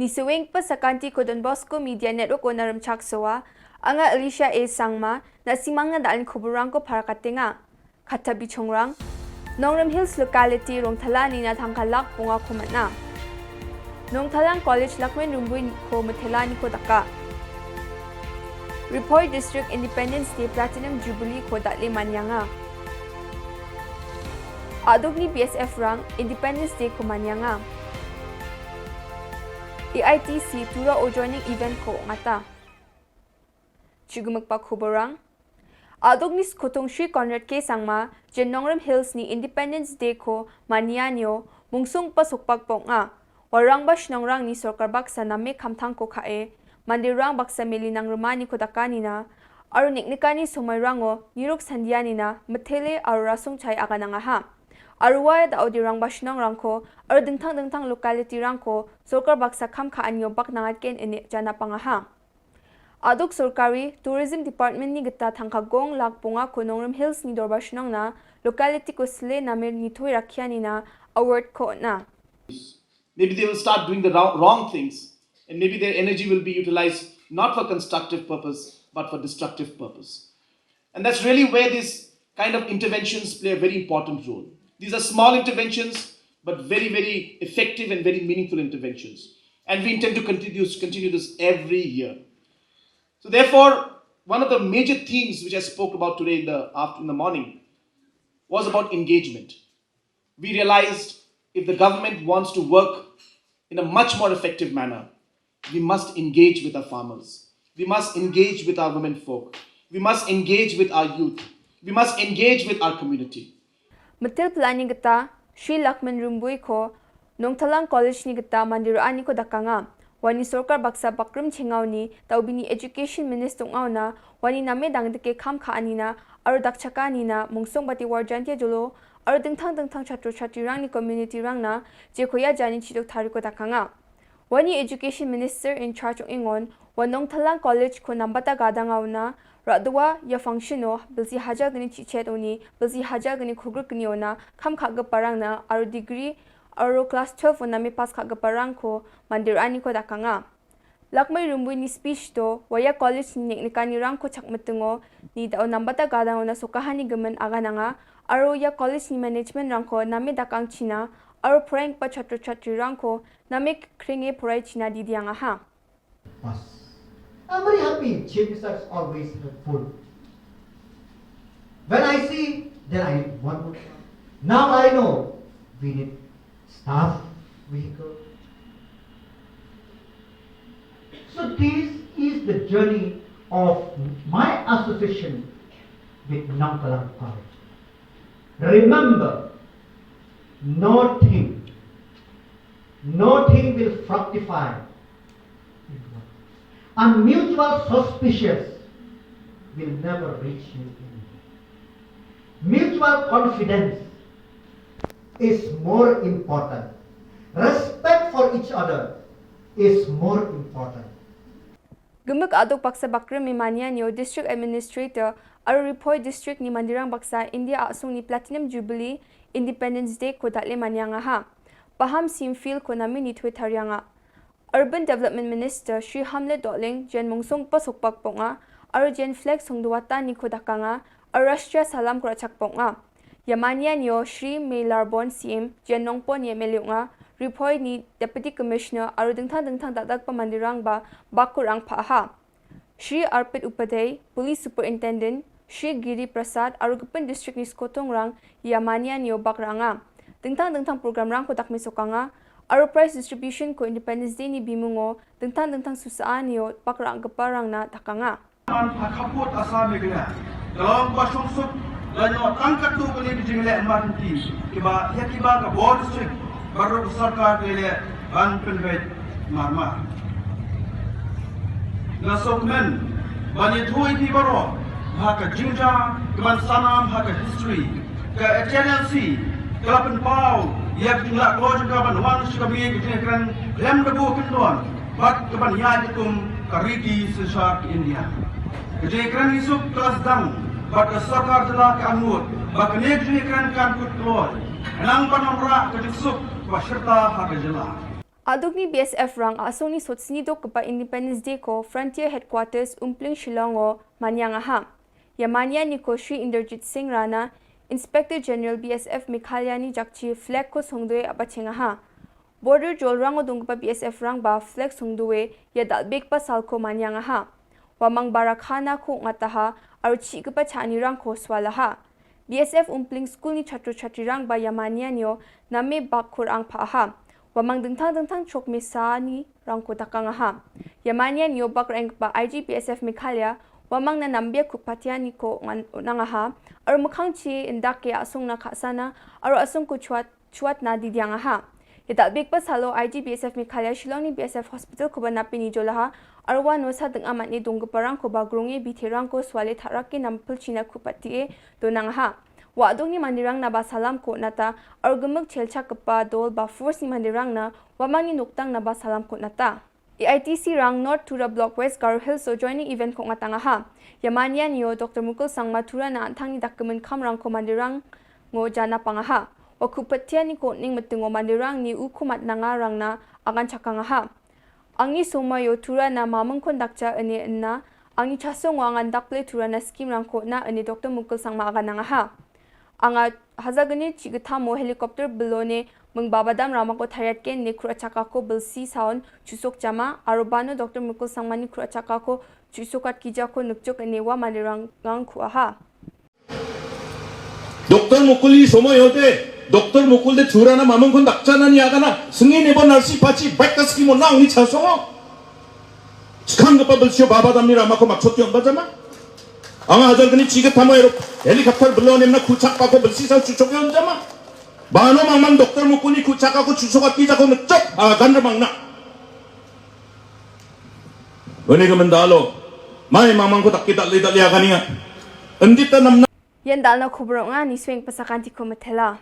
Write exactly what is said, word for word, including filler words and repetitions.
Nisuenggipa sakantiko Don Bosco Media Network-ona rimchaksoa, anga Alicia A Sangma, na·simangna dal·ni koborrangko parakatenga. Katta bichongrang, Nongrim Hills locality rongtalanina tangka lak bongako man·a. Nongtalang College Lakmen Rumbuiko mitelaniko daka. Ripoi District Independence Day Platinum Jubilee-ko dal·e manianga. A dogni B S F-rang Independence Day-ko manianga. A I T C Tura Ojoining event-ko ong·ata. Chigimikba koborrang. A dogni skotong Shri Conrad K Sangma, Jin Nongrim Hills-ni Independence Day-ko manianio mungsonggipa sokbakba ong·a. Uarangba shinongrangni sorkar baksa name kamtangko ka·e, manderang baksa meli nangrimaniko dakanina, aro neng·nikani somairango nirok sandianina mitele aro rasongchai aganangaha. Aro ua da·oderangba shinongrangko aro dingtang dingtang locality-rangko sorkar baksa kam ka·anio bak nangatgen ine janapangaha. A dog sorkari Tourism Department-ni gita tangka gong lak bongako Nongrim Hills-ni dorbar shinongna locality-ko sile name nitoe rakkianina award-ko on·a. Maybe they will start doing the wrong, wrong things, and maybe their energy will be utilized not for constructive purpose, but for destructive purpose. And that's really where these kind of interventions play a very important role. These are small interventions, but very, very effective and very meaningful interventions. And we intend to continue, continue this every year. So therefore, one of the major themes which I spoke about today in the after-, in the morning was about engagement. We realized if the government wants to work in a much more effective manner, we must engage with our farmers. We must engage with our women folk. We must engage with our youth. We must engage with our community. Mitel pilani gita Shri Lakman Rumbuiko Nongtalang College-ni gita mande ra·aniko dakanga. Uani sorkar baksa bakrim chengaoni da·obini Education Minister ong·aona uani name dangdike kam ka·anina aro dakchakanina mungsong bate warjantia jolo aro dingtang dingtang chatro chatrirangni community-rangna jekoia jani chidok tariko dakanga. Uani Education Minister in charge ong·engon ua Nongtalang College-ko nambata gadangaona ra·doa ia function-o bilsi hajalgni chichet oni bilsi hajalgni kolgrikgniona kam ka·giparangna aro degree aro class twelve-o name pass ka·giparangko mande ra·aniko dakanga. Lakmai Rumbuini speech-o uaia college-ni neng·nikanirangko chakmitingo ni da·o nambata gadangona sokahani gimin agananga aro ia college-ni management-rangko name dakangchina aro poraienggipa chatro chatrirangko name krenge poraichina didiangaha. Us. I'm very happy. Chief Minister is always helpful. When I see, then I need one more. Now I know we need staff vehicle. So this is the journey of my association with Nongtalang College. Remember, nothing, nothing will fructify in one. And mutual suspicious will never reach you anywhere. Mutual confidence is more important. Respect for each other is more important. Gimik a·dok baksa bakrime manianio District Administrator aro Ripoi District-ni manderang baksa India a·songni Platinum Jubilee Independence Day-ko dal·e maniangaha. Paham Sim Field-ko name nitoe tarianga. Urban Development Minister Shri Hamlet Dohling jen mongsonggipa sokbak bong·a aro jen flag songdoataniko dakanga aro Rashtriya Salamko ra·chakbong·a. Ia manianio Shri Meilarbon C M, Jen Nongpon M L A ong·a, Ripoi-ni Deputy Commissioner aro dingtang dingtang dal·dalgipa manderangba bakko ra·angpaaha. Shri Arpit Upadhyay, Police Superintendent, Shri Giri Prasad aro gipin district-ni skotongrang ia manianio bak ra·anga. Dingtang dingtang programrangko dakmesokanga aro prize distribution-ko Independence Day-ni bimungo dingtang dingtang susaanio bak ra·giparangna dakanga. Hakaput Assam Meghalaya. Kalong ba sungsuk lanyo tangkatu kali bijing le manti kiba ya kiba ka bor sik baru sarkar le ban penbet marmar. Na sokmen bani thui pi baro ha ka jingja kiban sanam ha ka history ka H N L C kala penpau ya ka jingla ko jingka ban wan shika mi ka jingkren lem debu kendon. Bad kaban ïaid kum ka riti synshar ka India. Ka jingkren isuk ka la sdang bad ka sorkar jylla ka angnud ba kane ka jingkren kan kut kloi. Nang ban wanrah ka jingsuk ba shirta ha ka jylla. A·dokni B S F-rang a·songni sotsni dokgipa Independence Day-ko Frontier Headquarters Umpling Shillong-o maniangaha. Ia manianiko Shri Inderjit Singh Rana, Inspector General B S F Meghalaya-ni jakchi flag-ko songdoe a·bachengaha. Border jolrango donggipa B S F-rangba flag songdoe ia dal·begipa salko maniangaha. Uamang bara kanako ong·ataha aro chi·gipa cha·anirangko sualaha. B S F Umpling skulni chatro chatrirangba ia manianio name bakko ra·angpaaha. Uamang dingtang dingtang chokmesanirangko dakangaha. Ia manianio bak ra·enggipa I G B S F Meghalaya uamangna nambia ku·patianiko on-, on·angaha aro mikkangchi indake a·songna ka·sana aro a·songko chuat-, chuatna didiangaha. Ia dal·begipa salo I G B S F Meghalaya Shillongni B S F hospital-koba nape nijolaha aro uano sading·a man·e donggiparangkoba gronge biterangko suale ta·rake nampilchina ku·patie donangaha. Ua a·dokni manderangnaba salamko on·ata aro gimik chelchakgipa dol ba force-ni manderangna uamangni nokdangnaba salamko on·ata. A I T C-rang North Tura Block West Garo Hills-o joining event-ko ong·atangaha. Ia manianio Doctor Mukul Sangma Turana an·tangni dakgimin kamrangko manderango janapangaha. Ua ku·patianiko on·eng mitingo manderangni uko man·angarangna aganchakangaha. Angni somoio Turana mamingkon dakja ine ina, angni chasongo anga indakple Turana scheme-rangko on·a ine Doctor Mukul Sangma aganangaha. Anga hajalgni chi·gittamo helicopter bilone ming Babadam ramako tariatgen ine ku·rachakako bilsi saon chu·sokjama aro bano Doctor Mukul Sangmani ku·rachakako chu·sokatgijako nikjok ine ua manderangang ku·aha. Doctor Mukulni somoiode, Doctor Mukulde Turana mamingkon dakjanani agana, singni nebo narsi pachi baik ta scheme-ona angni chasongo. Skanggipa bilsio Babadamni ramako matchotge on·bajama. Anga hajalgni chi·gittamo ero helicopter bilo nemna ku·chakpako bilsi sao chu·sokge on·jama. Bano mangmang Doctor Mukulni ku·chakako chu·sokatgijako nikjok, aganrang mangna. Uni gimin dalo, mai mangmangko dake dal·e dal·e aganenga. Indita namna. Ian dalna khobor ong·a, nisuenggipa sakantiko mitela.